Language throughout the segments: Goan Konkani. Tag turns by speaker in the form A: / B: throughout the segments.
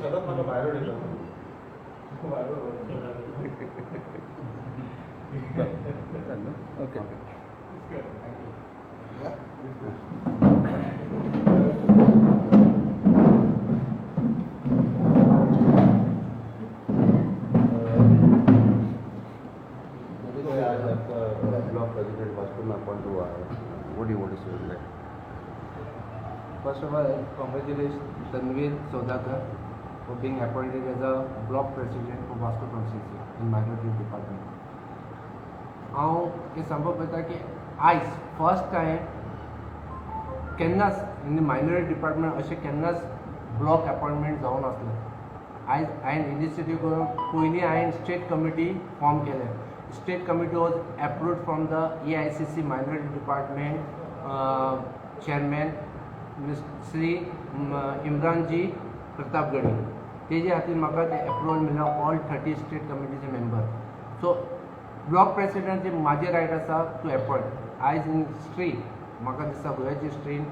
A: सदांच म्हाका भायर उडयता. भायर उडयता.
B: ओके.
C: आज आपका ब्लॉक प्रेसिडेंट वास्को में अपॉइंट हुआ है. What do you want to say on that?
B: First of all, I congratulate Tanveer Saudagar for being appointed as a block president for Vasco constituency in minority department. हांव हें सांगपाक पळयता की आयज फर्स्ट टायम केन्नाच इन मायनॉरिटी डिपार्टमेंट अशें केन्नाच ब्लॉक अपॉयंटमेंट जावं नासलें. आयज हांवें इनिशिएटीव करून पयलीं हांवें स्टेट कमिटी फॉर्म केलें. State committee was approved from the AICC minority department chairman Shri इम्रानजी प्रतापगडी. तेजे खातीर म्हाका ते एप्रुवल मेळ्ळा, ऑल 30 स्टेट कमिटीचे मेंबर. सो ब्लॉक प्रेसिडेंटचे म्हाजे रायट आसा टू एपॉयंट. आयज इन हिस्ट्री, म्हाका दिसता, गोंयाची हिस्ट्रीन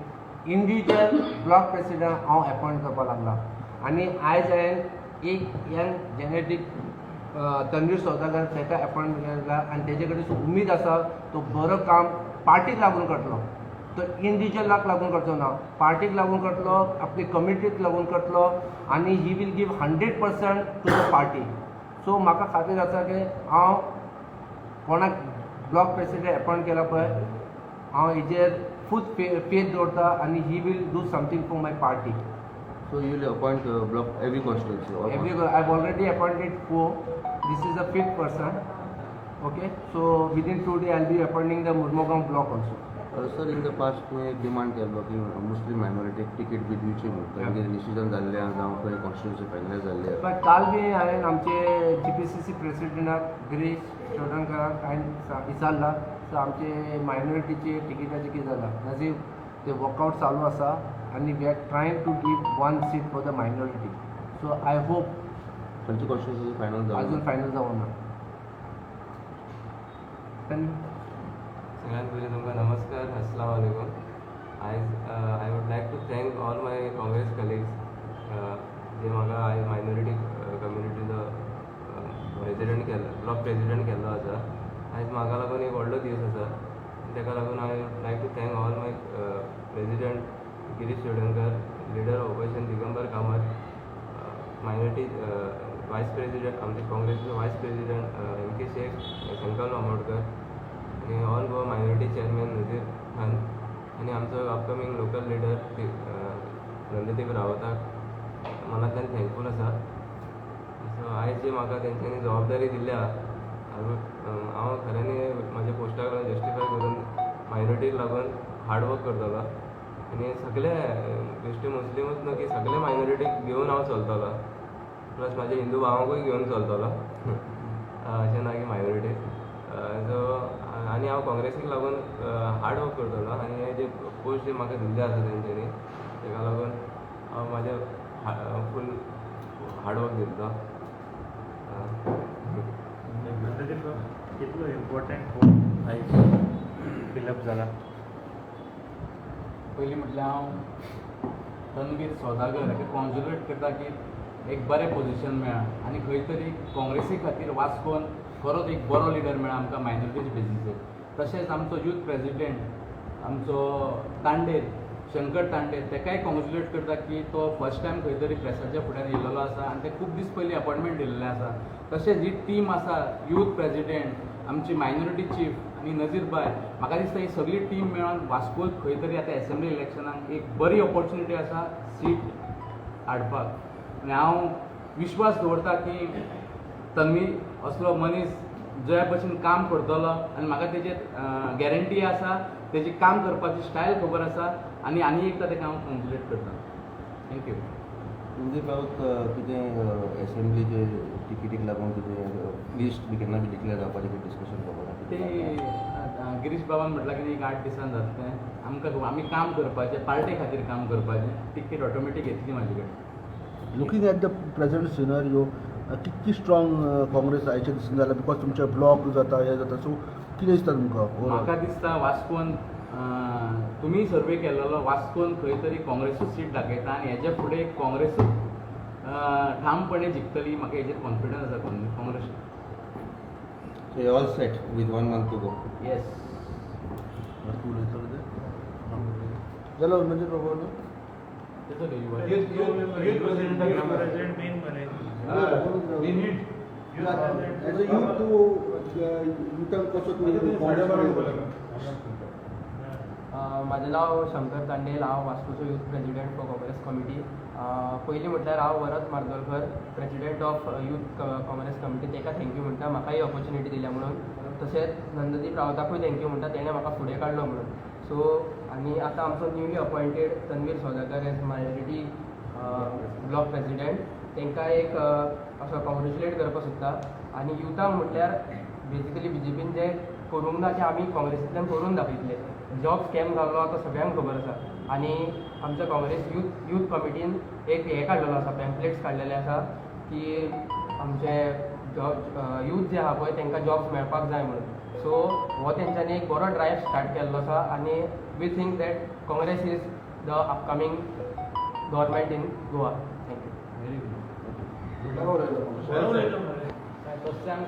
B: इंडिविज्युअल ब्लॉक प्रेसिडेंट हांव एपॉयंट करपाक लागला आनी आयज हांवें एक यंग जेनेटीक तन्वीर सौदागर ताका एपॉयंट केला आनी तेजे कडेन उमेद आसा, तो बरो काम पार्टीक लागून करतलो. तो इंडिविज्युअलाक लागून करचो ना, पार्टीक लागून करतलो, आपली कम्युनिटीक लागून करतलो आनी he will give 100% to the party. So म्हाका खात्री आसा की हांव कोणाक ब्लॉक प्रेसिडेंट एपॉयंट केला पळय, हांव हेजेर फूल फेथ दवरता आनी he will do something for my party.
C: So you will appoint block every constituency? All
B: Every I've already appointed four. This is the fifth person. Okay, so within 2 days I'll be appointing the Murmugao block also.
C: Sir, in the past तुवें एक डिमांड केल्लो की मुस्लीम मायनॉरिटीक तिकीट बी दिवची म्हणून. कितें डिसिजन जाल्लें आहा जावं खंय कॉन्स्टिट्युन्सी फायनलायज जाल्ली आहा?
B: बट काल बी हांवें आमचे जीपीसीसी प्रेसिडेंटाक गिरीश चोडणकराक हांवें विचारलां, सो आमचे मायनॉरिटीचे तिकीटाचें कितें जालां? नजीब ते वर्कआउट चालू आसा आनी we are trying to give one seat for the minority. So I hope.
C: खंयची कॉन्स्टिट्युन्सी फायनल जावं?
B: अजून फायनल जावना.
D: सगळ्यात पयलीं तुमकां नमस्कार, अस्सलाम वालेकुम. आयज I would like to thank all my Congress colleagues जे म्हाका आयज मायनॉरिटी कम्युनिटीचो प्रेजिडेंट केल्लो, ब्लॉक प्रेजिडेंट केल्लो आसा. आयज म्हाका लागून एक व्हडलो दीस आसा. ताका लागून I would like to thank all my president Girish Chodankar, leader of opposition Digambar Kamat, minority vice president, आमचे काँग्रेसीचो vice president M K Shaikh, Shankar Mamodkar आनी all Goa minority chairman Nazir Khan आनी आमचो अपकमींग लोकल लिडर नंददीप रावताक मनांतल्यान थँकफूल आसा. सो आयज जी म्हाका तेंच्यांनी जबाबदारी दिल्या, हांव खऱ्यांनी म्हाज्या पोस्टाक लागून जस्टिफाय करून मायनॉरिटीक लागून हार्ड वर्क करतलो आनी सगळे बेश्टे मुस्लिमूच न्हू की सगळे मायनॉरिटीक घेवन हांव चलतलो, प्लस म्हाज्या हिंदू भावांकूय घेवन चलतलो, अशें ना की मायनॉरिटी. सो आनी हांव काँग्रेसीक लागून हार्ड वर्क करतलो आनी हे जे पोस्ट जे म्हाका दिल्ले आसा तेंच्यांनी, तेका लागून हांव म्हाजें फूल हार्ड वर्क दितलो.
A: कितलो इम्पॉर्टंट पोस्ट आयज फिलअप जाला?
E: पयलीं म्हटल्यार हांव तनवीर सौदागर हाका कॉंग्रेच्युलेट करता की एक बरें पोजिशन मेळ्ळां आनी खंय तरी काँग्रेसी खातीर वास्कोन खरोच एक बरो लिडर मेळ्ळा आमकां मायनॉरिटीच्या बेजीचेर. तशेंच आमचो यूथ प्रेजिडेंट आमचो तांडेल, शंकर तांडेल, तेकाय कॉंग्रेच्युलेट करता की तो फर्स्ट टायम खंय तरी प्रेसाच्या फुड्यान येयलेलो आसा आनी ते खूब दीस पयलीं अपॉयंटमेंट दिल्लें आसा. तशेंच ही टीम आसा, यूथ प्रेजिडेंट, आमची मायनॉरिटी चीफ आनी नजीर बाय, म्हाका दिसता ही सगळी टीम मेळोन वास्कोत खंय तरी आतां एसेंब्ली इलेक्शनाक एक बरी ऑपॉर्च्युनिटी आसा सीट हाडपाक. आनी हांव विश्वास दवरता की तन्वी असलो मनीस ज्या भशेन काम करतलो आनी म्हाका तेजेर गॅरंटी आसा, तेजी काम करपाची स्टायल खबर आसा आनी आनी एकदां तेका हांव कॉंग्रेच्युलेट करता. Thank you.
C: Sandeep Raut, कितें एसेंब्लीचे तिकेटीक लागून कितें लिस्ट बी केन्ना बी डिक्लेअर जावपाचें कितें डिस्कशन खबर आसा?
E: ते गिरीश बाबान म्हटलां की एक 8 दिसान जातलें. आमकां खबर, आमी काम करपाचें, पार्टी खातीर काम करपाचें, तिकेट ऑटोमॅटीक येतली म्हाजे कडेन.
F: Looking at the present scenario, कितकी स्ट्रॉंग काँग्रेस आयच्या दिसून जाल्यार, because तुमचे ब्लॉक जाता, हे जाता, सो कितें दिसता तुमकां overall?
E: म्हाका दिसता वास्कोन तुमी सर्वे केल्लो, वास्कोन खंय तरी काँग्रेसूच सीट दाखयता आनी हेच्या फुडें काँग्रेसूच ठामपणे जिखतली. म्हाका हेजेर कॉन्फिडन्स आसा Congress.
C: So all set with one month to go.
E: Yes.
F: तूं उलयतलो कितें जाल्यार म्हणजे बाबा न्हू.
A: युथ प्रेसिडेंट मेन मरे.
F: एज अ यूथ तूं युथाक कसो तूं
G: म्हाजें नांव शंकर तांडेल. हांव वास्कोचो youth president for Congress committee. पयलीं म्हटल्यार हांव Varad Mardolkar, president of youth Congress committee, ताका thank you म्हणटा, म्हाका ही ऑपॉर्च्युनिटी दिल्या म्हणून. तशेंच नंददीप रावताकूय thank you म्हणटा, तेणें म्हाका फुडें काडलो म्हणून. सो आनी आतां आमचो newly appointed Tanveer Saudagar as minority block president, तांकां एक असो कॉंग्रेच्युलेट करपाक सोदता. आनी युथांक म्हटल्यार बेजिकली बीजेपीन जें करूंक ना तें आमी काँग्रेसींतल्यान करून दाखयतले. जॉब स्कॅम जाल्लो आतां सगळ्यांक खबर आसा. आनी आमच्या काँग्रेस यूथ कमिटीन एक हें काडलेलो आसा, पॅम्पलेट्स काडलेले आसा की आमचे जॉब यूथ जे आहा पळय तांकां जॉब्स मेळपाक जाय म्हणून. सो हो तेंच्यांनी एक बरो ड्रायव स्टार्ट केल्लो आसा आनी we think that Congress is the upcoming government in Goa. Thank you.
F: बरो उलयलो.
E: तशें.